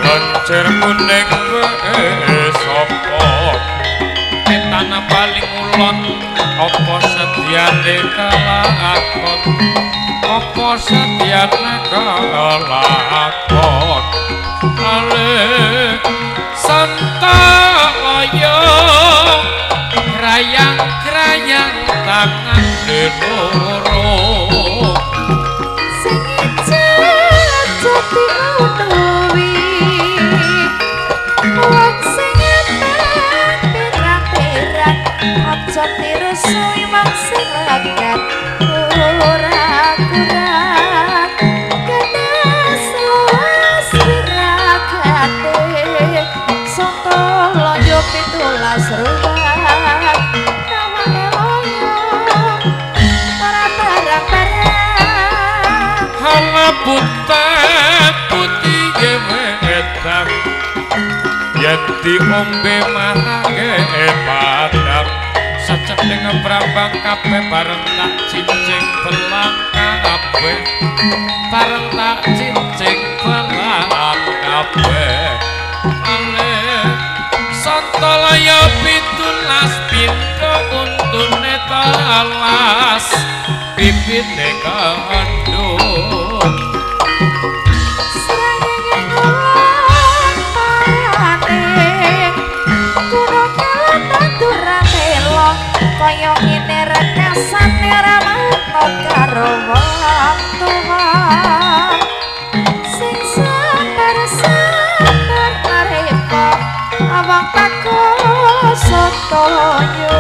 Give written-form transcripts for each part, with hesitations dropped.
Lencer kuning wae sapa etan paling ulon apa setyane kalakon apa setyane kalakon ale santaya krayang-krayang tangan loro sing jati utuwi wong sing pirang-pirang aja tiru suwi wong sing lekat ora kurang ketes luas wiragate Sontoloyo 17 ruwat awake loyo ora barang-barang hala putih putih wedang yen diombe marake padang sacedhing brambang kabeh bareng tak cincing belang kabeh bareng tak cincing belang kabeh ale Sontoloyo 17 pindho untune telas pipine kandhut srengenge ngulon parane kuno tanduran telo kaya ngene rekasane ora manut karo wong tuwa sing sabar-sabar arepa awak takut Sontoloyo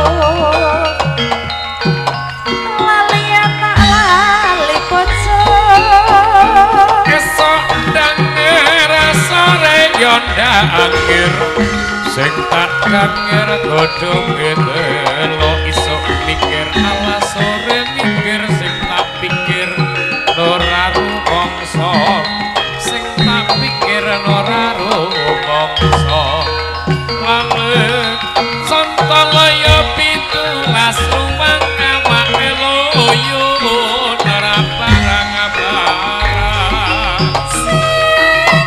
lali tak lali bojo esok danger sore yo ndangir sing tak danger godhonge telo isuk mikir ala sore mikir sing tak pikir ora rumangsa sing tak pikir ora rumangsa ale Sontoloyo 17 ruwang awake loyo ora barang-barang sing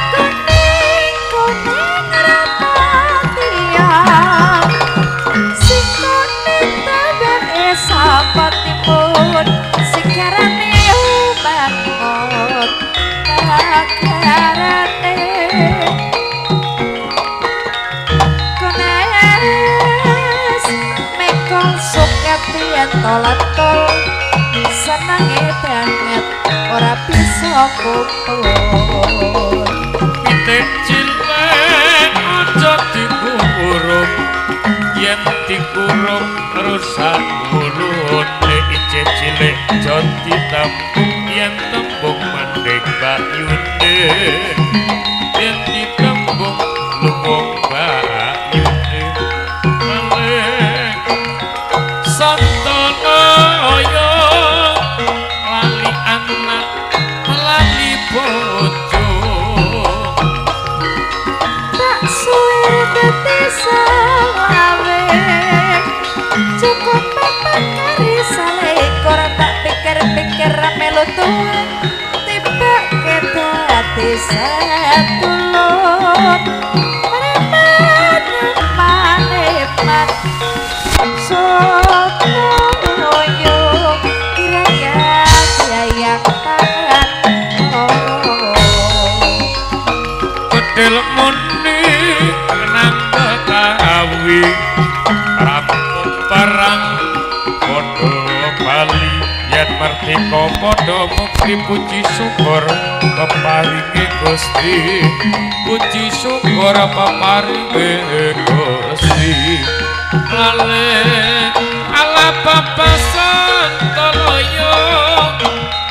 kuning kuning rapatiya sing kuning tebeke sapa timun sing karane umat bakarane kunes mekol suket yen tol senenge banget ora bisa kumpul pitik cilik aja dikurung yen dikurung rusak mulune ice cilik aja ditembung yen tembung mending bayune yen ditembung lumung bayune ale Sontoloyo lali anak lali bojo tak suwe dadi selawe cukup papat kari selikur tak pikir-pikir. melu tuwe tibake dadi sedulur preman maneman sotoyo kiraya-kiraya tangan loro bedil muni nang Betawi rampung perang padha bali yen merdeka padha mukti puji syukur peparinge Gusti puji syukur peparinge Gusti lale ala papasan toloyo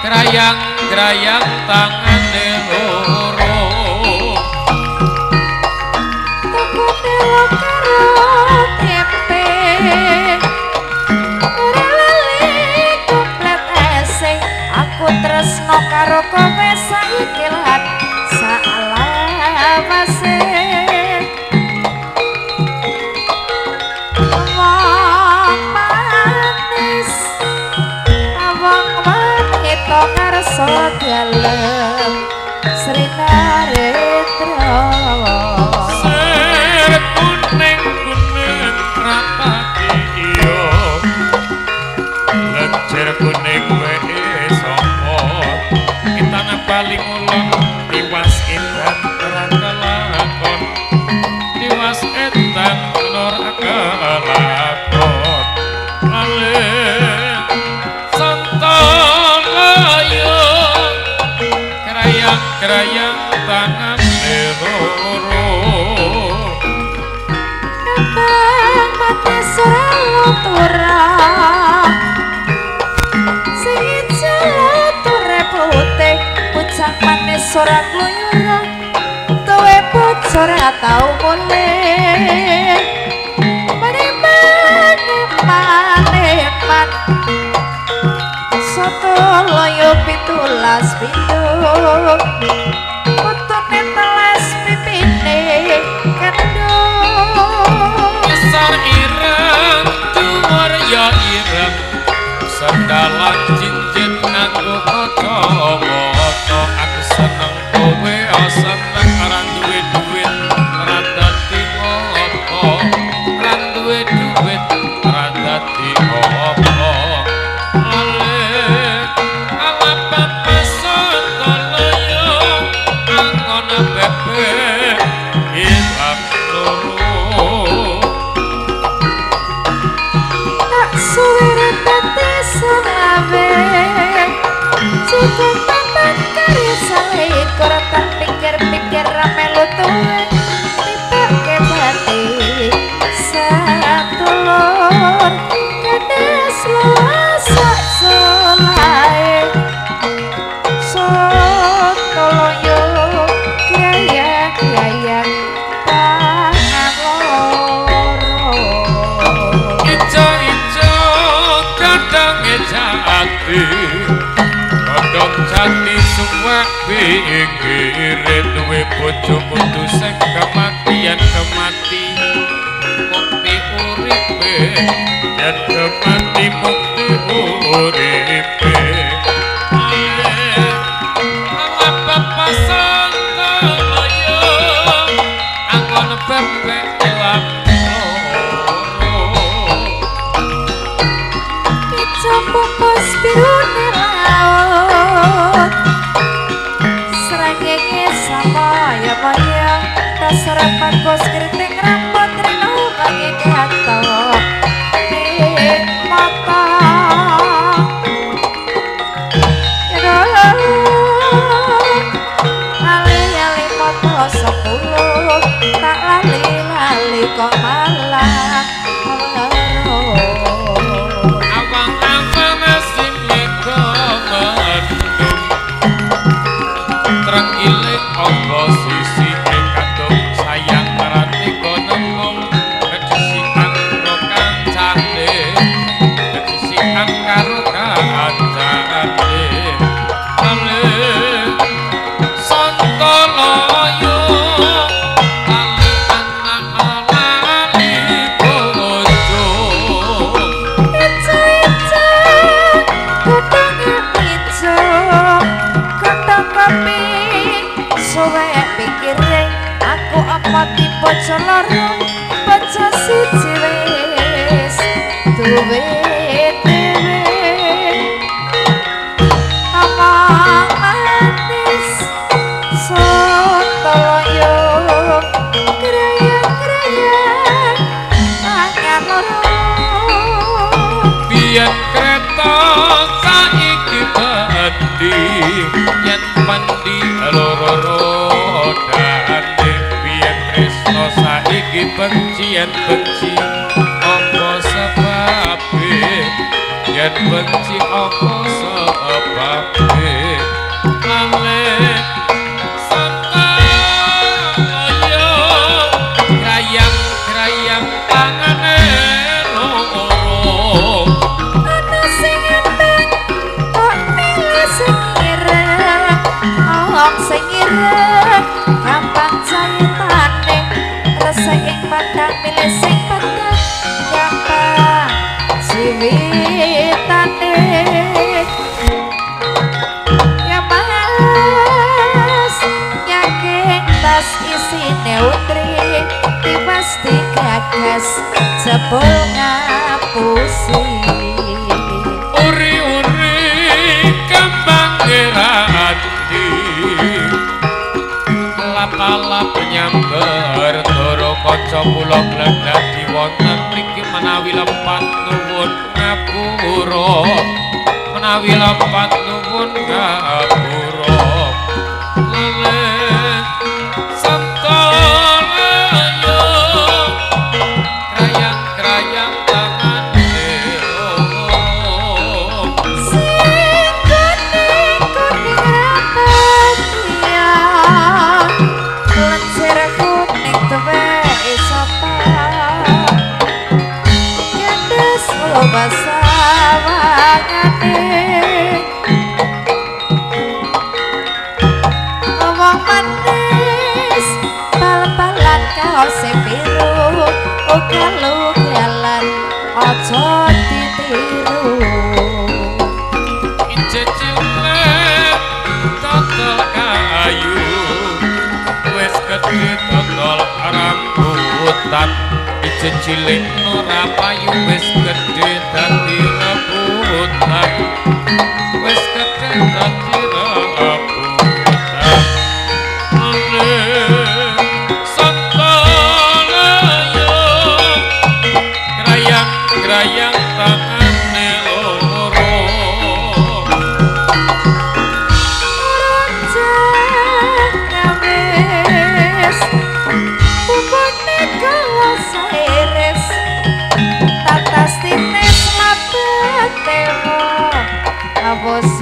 grayang-grayang tangane loro tuku telo karo tempe ora lali komplet ese aku tresno karo kowe saiki lan salawase wong manis wong wanita ngarsa dalem Sri Narendra Ser kuning kuning rapati iya lencer kuning wae sapa kitane bali ngulon tiwas edan ora kelakon tiwas edan ora kelakon lale santoloyo krayang-krayang tangane loro kembang mati ora lutura sing ijo luture putih pucang manis ora kluyura tuwe bojo ora tau mulih preman maneman soto loyo 17 pitu putune telas pipine kendho Besar ireng dhuwur ya ireng sendalan cincin nganggo kacamata aku seneng kowe seneng ora duwe duit ora dadi ngopo ora duwe duit ora dadi ngopo ale ala papasan toloyo angon bebek ilang loro tak suwere dadi selawe cukup papat kari selikur tak pikir-pikir melu tuwe tibake dadi sedulur kedes luas sak solahe sotoloyo krayang-krayang tangan loro ijo-ijo kadange jati godhong jati suwek pinggire duwe bojo kudu sing kematian kemati mukti uripe yen kemati mukti uripe ala papasan toloyo angon bebek ilang loro ijo pupus birune laut srengenge samaya-maya dasar bagus kriting rambut rino wangi katok ning mata bojo loro bojo siji wis duwe dhewe. Omong manis sontoloyo krayang-krayang tangan loro. Biyen kreta saiki bandi yen pandi loro rodane. Biyen tresno saiki benci yen benci apa sebabe, yen benci apa sebabe. Lale sontoloyo krayang-krayang tangane loro. Ana sing ngembang kok milih sing ireng, wong sing ireng gampang caitane, resik ing padang milih sing peteng gampang jiwitane. Ya mas yakin tas isine utri tiwas digagas jebul ngapusi. Uri-uri kembang ati lap-lap nyamber doro kaca kula glendadi wonten mriki menawi lepat nuwun ngapura, menawi lepat nuwun ngapura. Lele sontoloyo krayang-krayang tangane loro. Sing kuning kuning rapet ya, lencir kuning tuweke sapa, gendes loba sawangane. Wong manis bal-balan kaose biru, ugal-ugalan aja ditiru. Ije cilik totol kayu wis gedhe totol rambutan. Ije cilik ora payu wis gedhe dadi rebutan, wis gedhe dadi rebutan. Lele sontoloyo krayang-krayang tangane loro. Wis pupune kala sairis tatas titis mabet tewa awus.